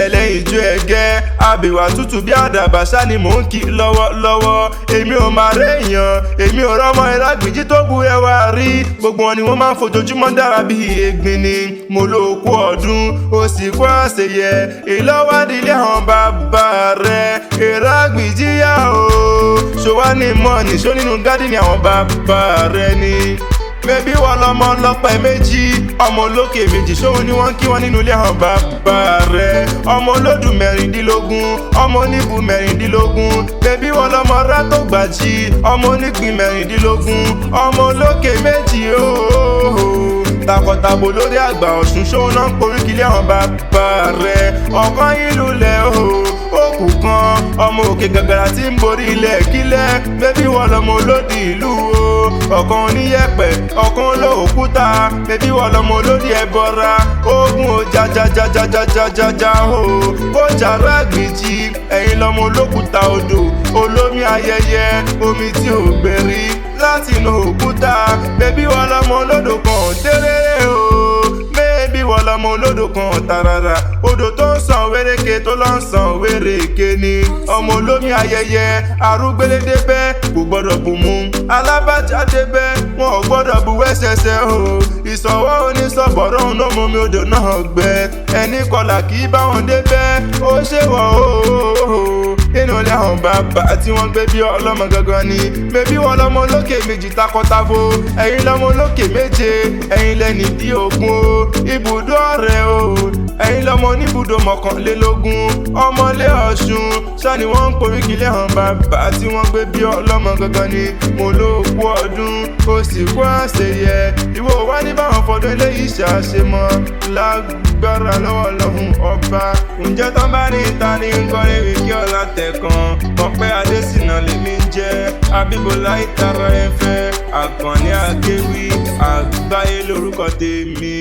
Ẹlẹ́yinjú ẹ̀gẹ́ abìwà tútù bí àdàbà ṣá ni mò ń kí lọ́wọ́lọ́wọ́. Èmi ò máa réèyàn, èmi ò rọ́mọ Ìrágbìjí tó bu ẹwà rí. Gbogbo wọn ni wọ́n máa ń fojoojúmọ́ dára bí egbin ni. Mo ló kú ọdún, ó sì kú àṣeyẹ. Ìlọ́wádìí àwọn bàbá rẹ̀ Ìrágbìjí yá o. Ṣòwá ní mọ́ọ̀nì ṣó nínú gádìnì àwọn bàbá rẹ̀ ni. Mẹbí wọn lọmọ ọlọpẹ méjì, ọmọ olókè méjì, ṣóun ni wọ́n kí wọn nínú ilé àwọn bàbá rẹ̀. Ọmọ olódù 16, ọmọ oníbu 16. Mẹbí wọn lọmọ rátó gbàjì, ọmọ onígbín 16, ọmọ olókè méjì ooo. Takọtabo lórí àgbà Ọ̀ṣun, ṣóun náà ń poríkìlẹ̀ àwọn bàbá rẹ̀. Ọ̀kan ìlú lẹ̀ ooo, òkú kan ọmọ òkè gàgàrà tí ń borí ilẹ̀ kílẹ̀. Mẹbí wọn lọmọ olódì ìlú o, ọ̀kan oníyẹ̀pẹ̀, ọ̀kan olóòkúta. Mẹbí wọn lọmọ olódì ẹbọra, ogun ò jajajajajajaja o. Kójà Rágbìjí, ẹ̀yin lọmọ olókùúta odò, olómi ayẹyẹ, omi tí ò gbẹ̀rí láti inú òkúta. Mẹbí wọn lọmọ olódò kan déréré o, mẹbí wọn lọmọ olódò kan tàràrà, odò tó ń sàn wéréke tó lọ ń sàn wéréke ni. Ọmọ olómi ayẹyẹ, arúgbélé débẹ̀ kò gbọ́dọ̀ bù mú, alábàjá débẹ̀ wọn ò gbọ́dọ̀ bu wẹ́sẹsẹ o. Ìsọwọ́ onísọ̀bọ̀rọ̀ òun ló mú mi odò náà gbẹ, ẹni kọlà kì í bá wọn débẹ̀ ó ṣèwọ̀ o. Nínú ilé àwọn bàbá tí wọ́n gbé bí ọlọ́mọ gangan ni. Mẹbí wọn lọmọ olókè méjì takọtabo, ẹ̀yin lọmọ olókè méje, ẹ̀yin lẹ́ni dí ogun o, ibùdó ọ̀rẹ́ o. Ẹ̀yin lọmọ oníbùdó 21, ọmọlé Ọ̀ṣun ṣáni wọ́n ń poríkìlẹ̀ àwọn bàbá tí wọ́n gbé bí ọlọ́mọ gangan ni. Mo ló kú ọdún, ó sì kú àṣeyẹ. Ìwọ wá ní báwọn fọdún eléyìí ṣàṣemọ lágbára lọ́wọ́ lọ́hùn ọba. Ǹjẹ́ tán bá ní ta ní nkọrin wíkí ọ̀la tẹ̀kan. Ọpẹ́ Adésínà lèmi ń jẹ́, Abíbọ́lá ìtara ẹ̀fẹ́, Àkànní Akéwì, àgbáyé lórúkọ tèmi.